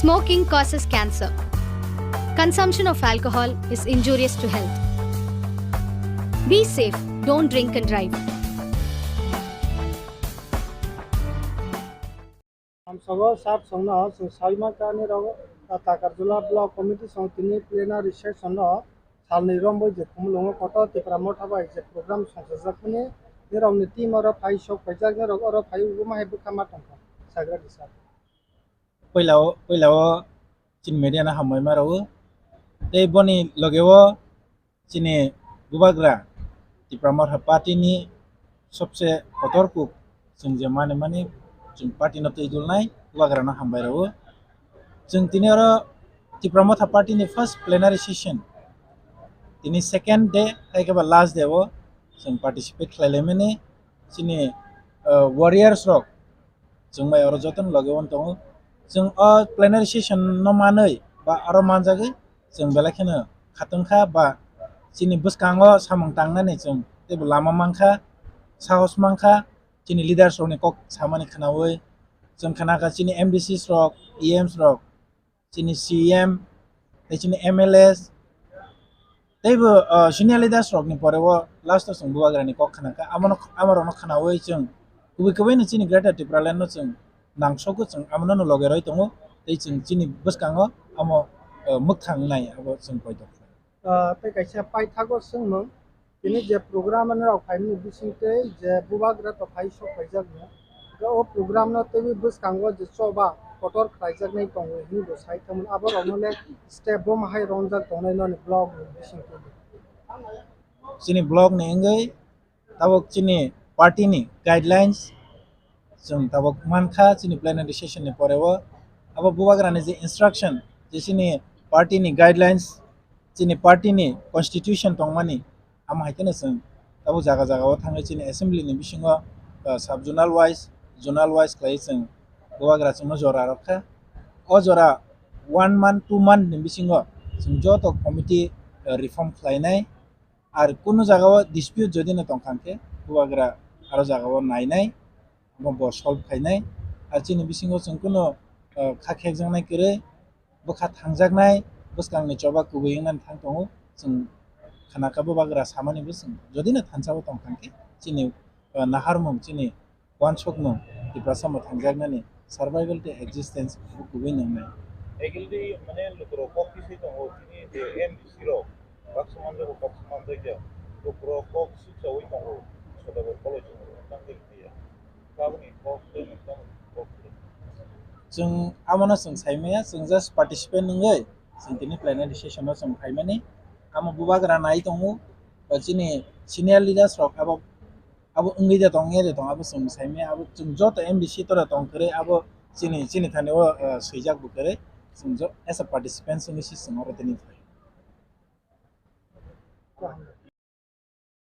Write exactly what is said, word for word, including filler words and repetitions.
Smoking causes cancer. Consumption of alcohol is injurious to health. Be safe, don't drink and drive. Samsogo sab songno chwng sawi mankha ani rogo Takarjula Block Committee song tini plenary session no salni romwi je Khumulwngo kotor Tipra Motha bai je program songchajakmani nirokni team oro phai sok phaijak nirok oro phai ubo mahai bwkha ma tongkha sagra disa. Puilao, puilao chini media no hambai ma rwo. Tei boni logeo chini bubagra Tipra Motha Party ni sobse kotor kuk chwng je mani mani chwng party no twi dulnai bubagra no hambai rwo. Chwng tini oro Tipra Motha Party ni first plenary session, tini second day hai khe ba last day o chwng participate khlai laimani chini, uh, warriors rok chwng bai oro jotono logi on tongo. Chwng o plenary session no manwi ba aro manjagwi chwng belai kheno khatungkha ba chini bwskango samung tangnani chwng teibo lama mankha, sahos mankha, chini leaders rokni kok samani khnaui chwng khnakha chini M D Cs rok, E Ms rok, chini C M, tei chini M L As, teibo, uh, senior leaders rokni pore o last o chwng bubagrani kok khnakha. Amono, amorokno khnaui chwng kubui kubuino chini Greater Tipraland no chwng nangsogwi chwng amono no loge roi tongo. Tei chwng chini bwskango amo, uh, mwkhang nai abo chwng poito khlai. Ah, tei kaisa paithago swngmung, tini je program ani rok phaimani bisingtwi je bubagra to phai sok phaijakno, hwnkhe o program no teiwi bwskango je choba kotor khlaijaknai tongo hinwi bo sai thangmani, aborokno le step bo mahai romjak tongnai noni block ni bisingtwi. Chini block ni wngwi tabuk chini party ni guidelines chwng tabuk mankha chini plenary session ni pore o. Abo bubagra ni je instruction, je chini party ni guidelines, chini party ni constitution tongmani, amo hai kheno chwng tabuk jaga jaga o thangwi chini assembly ni bisingo, uh, sub zonal wise, zonal wise khlaiwi chwng bubagra chwngno jora rwkha. O jora one month, two month ni bisingo chwng joto committee, uh, reform khlainai. Ar kunu jagao dispute jodi no tongkha hwnkhe bubagra aro jagao nainai, abo bo solve khainai. Ar chini bisingo chwng kunu, uh, kha khekjaknai kwrwi, bwkha thangjaknai, bwskangni choba kubui wngnani thang tongo. Chwng khanakha bubagra samani bo chwng jodi no thansa o tongkha hwnkhe chini, uh, naharmung chini uansukmung Tiprasa mwthangjaknani survival tei existence bo kubui nwngnai. Agildi mane lukurok kok kisui tongo, tini je M D C rok baksa manjago, baksa manjakya, lukurok kok suksaui tongo, Sodagar College tongo, tangwi kaiya. Tabukni kok tei nokdagni kok tei. Chwng amono chwng saimaya, chwng just participant wngwi chwng tini plenary session o chwng phaimani. Amo bubagra nai tongo, ba chini senior leaders rok abo abo wngwi de tong, wngya de tong, abo chwng saimaya, abo chwng joto M D C tora tong kwrwi, abo chini, chini thani o, uh, swijak bo kwrwi, chwng jo-, as a participant wngwi se chwng oro tini phai.